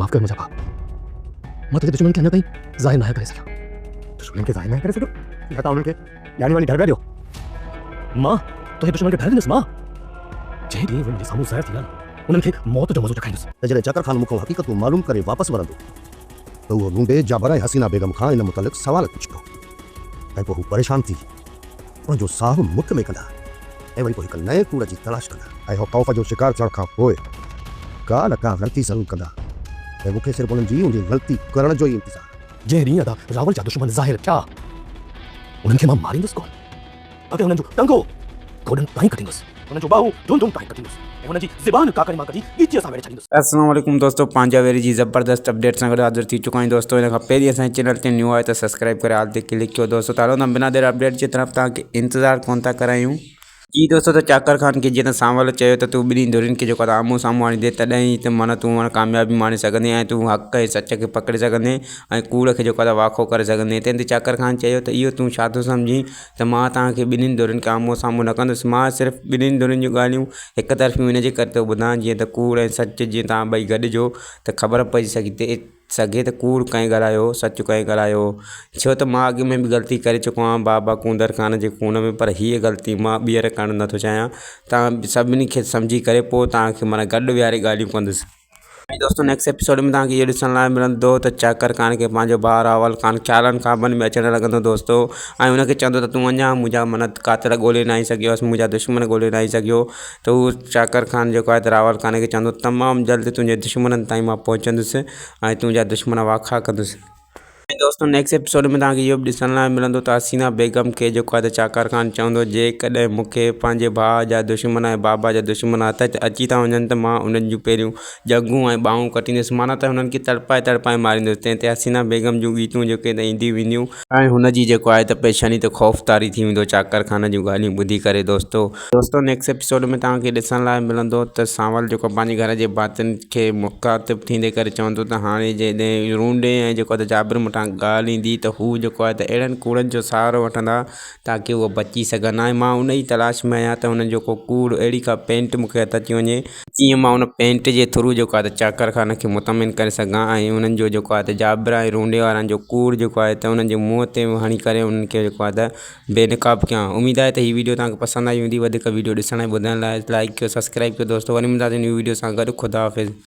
معاف ڪر منهنجا ڀاء. مان تنهنجي دشمنن کي اڃا تائين ظاهر ناهيان ڪري سگهيو. دشمنن کي ظاهر ناهي ڪري سگهيو؟ يا توهان انهن کي ڄاڻي واڻي ڍر پيا ڏيو؟ مان تنهنجي دشمنن کي ڍر ڏيندس مان؟ جنهن ڏينهن اهي منهنجي سامهون ظاهر ٿيندا نه، انهن کي موت جو مزو چکائيندس. ته جڏهن چاڪر خان مون کان حقيقتون معلوم ڪري واپس ورندو ته اهو لونڊي جابر ۽ حسينه بيگم کان ان متعلق سوال پڇندو ۽ پوء هو پريشان ٿي پنهنجو ساهه مٺ ۾ ڪندا ۽ وري پوء هڪ نئين ڪوڙ جي تلاش ڪندا. ۽ هو خوف جو شڪار ٿيڻ کان پوء ڪا نه ڪا غلطي ضرور ڪندا ۽ مون کي صرف انهن جي انهي غلطي ڪرڻ جو ئي انتظار آهي. جنهن ڏينهن ادا راول جا دشمن ظاهر ٿيا، انهن کي مان ماريندس ڪونه، بلڪه انهن جو ٽنگو گوڏن تائين ڪٽيندس، انهن جون ٻانهون ڍونڍن تائين ڪٽيندس ۽ انهن جي زبان ڪاڪڙي مان ڪڍي ڳچيء سان ويڙهي ڇڏيندس. السلام عليڪم دوستو پنهنجا ويري جي زبردست اپڊيٽ سان گڏ حاضر ٿي چڪا آهيون دوستو ان کان پهرين اسان جي چينل تي نيو آهي ته سبسڪرائب ڪري آل تي ڪلڪ ڪيو دوستو ته هلو ته بنا دير اپڊيٽ جي طرف توهان کي انتظار ڪون ٿا ڪرايون. جي دوستو ته چاڪر خان کي جيئن ته سانول چيو ته تون ٻنهي ڌرين کي جيڪو آهي آمهون سامهون آڻيندين تڏهن ئي ته معنيٰ تون معنيٰ ڪاميابي ماڻي سگهندين ۽ تون حق ۽ سچ کي پڪڙي سگهندين ۽ ڪوڙ کي جيڪو آهي واکو ڪري سگهندين تنهن تي چاڪر خان چيو ته اهو تون ڇا ٿو سمجهين ته مان توهان کي ٻنهي ڌرين کي آمهون سامهون نه ڪندس مان صرف ٻنهي ڌرين جون ڳالهيون هڪ طرفيون ان جي ڪري ٿو ٻڌان جيئن ته ڪوڙ ۽ سچ جيئن توهان ٻئي گڏجو ته خبر پئجي سگهي سگهي ته ڪوڙ ڪنهن ڳالهايو سچ ڪنهن ڳالهايو ڇو ته مان اڳ ۾ به غلطي ڪري چڪو آهيان بابا ڪوندر خان جي خون ۾ پر هيء غلطي مان ٻيهر ڪرڻ نٿو چاهيان توهان سڀني کي سمجهي ڪري پوء توهان کي معنيٰ گڏ ويهاري ڳالهيون ڪندس. ۽ دوستو نيڪسٽ ايپيسوڊ ۾ توهان کي اهو ڏسڻ لاء ملندو ته چاڪر خان کي پنهنجو ڀاء راول خان خيالن خوابن ۾ اچڻ لڳندو دوستو ۽ ان کي چوندو ته تون اڃا منهنجا معنيٰ قاتل ڳولي ناهي سگهيو منهنجا دشمن ڳولي ناهي سگهيو ته هو چاڪر خان جيڪو آهي ته راول خان کي چوندو تمام جلد تنهنجي دشمنن تائين مان پهچندس ۽ تنهنجا دشمن واکا ڪندس. ۽ دوستو نيڪسٽ ايپيسوڊ ۾ توهان کي اهو به ڏسڻ لاء ملندو ته حسينا بيگم کي جيڪو آهي ته چاڪر خان چوندو جيڪڏهن مون کي پنهنجي ڀاء جا دشمن ۽ بابا جا دشمن هٿ اچي ٿا وڃن ته مان انهن جون پهريون ڄنگهون ۽ ٻانهون ڪٽيندس معنيٰ ته انهن کي تڙپائي تڙپائي ماريندس تنهن تي حسينا بيگم جون ڳيتون جيڪي ته اينديون وينديون ۽ هن جي جيڪو آهي ته پيشاني تي خوف طاري ٿي ويندو چاڪر خان جون ڳالهيون ٻڌي ڪري دوستو. دوستو نيڪسٽ ايپيسوڊ ۾ توهان کي ڏسڻ لاء ملندو ته سانول جيڪو پنهنجي گهر جي ڀاتين کي مخاطب ٿيندي ڪري چوندو ته هاڻي جڏهن رونڊي ۽ جيڪو آهي ته جابر مٺان ڳالهه ايندي ته هو جيڪو آهي ته اهڙن ڪوڙن جو سهارو وٺندا تاڪه هو بچي سگهن ۽ مان ان جي تلاش ۾ آهيان ته هنن جو ڪو ڪوڙ اهڙي ڪا پينٽ مون کي هٿ اچي وڃي جيئن مان ان پينٽ جي ٿرو جيڪو آهي ته چاڪر خان کي مطمئن ڪري سگهان ۽ انهن جو جيڪو آهي ته جابر ۽ رونڊي وارن جو ڪوڙ جيڪو آهي ته انهن جي منهن تي هڻي ڪري انهن کي جيڪو آهي ته بي نقاب ڪيان اميد آهي ته هي ويڊيو توهان کي پسند آئي هوندي وڌيڪ ويڊيو ڏسڻ ۽ ٻڌڻ لاء لائڪ ڪيو سبسڪرائب ڪيو دوستو وري ملنداسين نيو ويڊيو سان گڏ خدا حافظ.